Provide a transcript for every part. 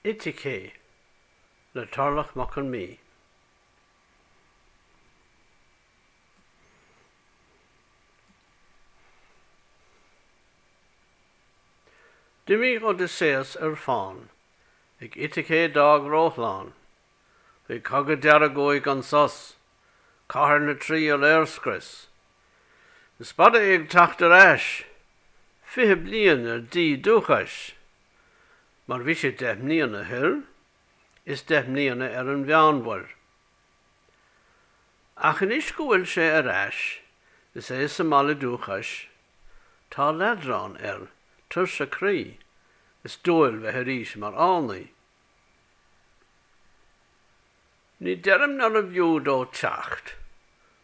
Iticé le Tarlach Mac Con Midhe. D'imigh Odysseus ar fán ag Iticé d'fhág róshlán. Bhí cogadh dearg uaidh gan sos, cathair na Traí a léirscrios. Is b'fhada é ag teacht ar ais, 20 bliain ar díth dúchais, mar bhí sé 10 mbliana thoir is 10 mbliana ar an Mheánmhuir. Ach anois go bhfuil sé ar ais is é sa mbaile dúchais, tá leadrán air, tuirse croí, is dúil bheith arís mar fhánaí. Ní deirim nárbh fhiú dó teacht,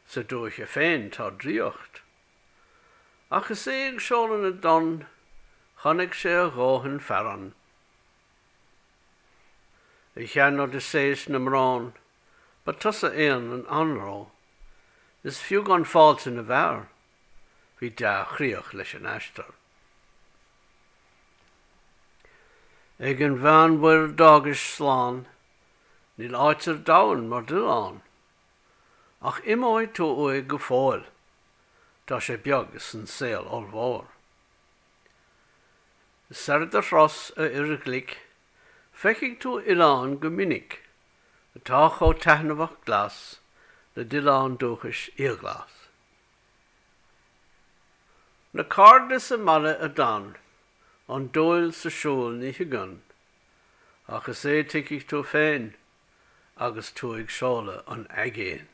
sa dúiche féin tá draíocht. Ach is é ag seoladh na dtonn, chonaic sé a dhóthain fearann. A shean-Odysseus na mbrón, ba tusa éan an anró, is fiú gan fáilte na bhfear, bhí dea-chríoch leis an aistear. Ag an Mheánmhuir d'fhágais slán, níl áit ar domhan mar d'oileán. Ach imeoidh tú uaidh go fóill, tá sé beag is an saol ollmhór. Is ar do thuras, a fhir ghlic, feicfidh tú oileáin go minic atá chomh taitneamhach glas le d'oileán dúchais iathghlas. Na cairde sa mbaile a d'fhan, an dúil sa siúl ní thuigeann, ach is é tuigfidh tú féin agus tú ag seoladh an aigéin.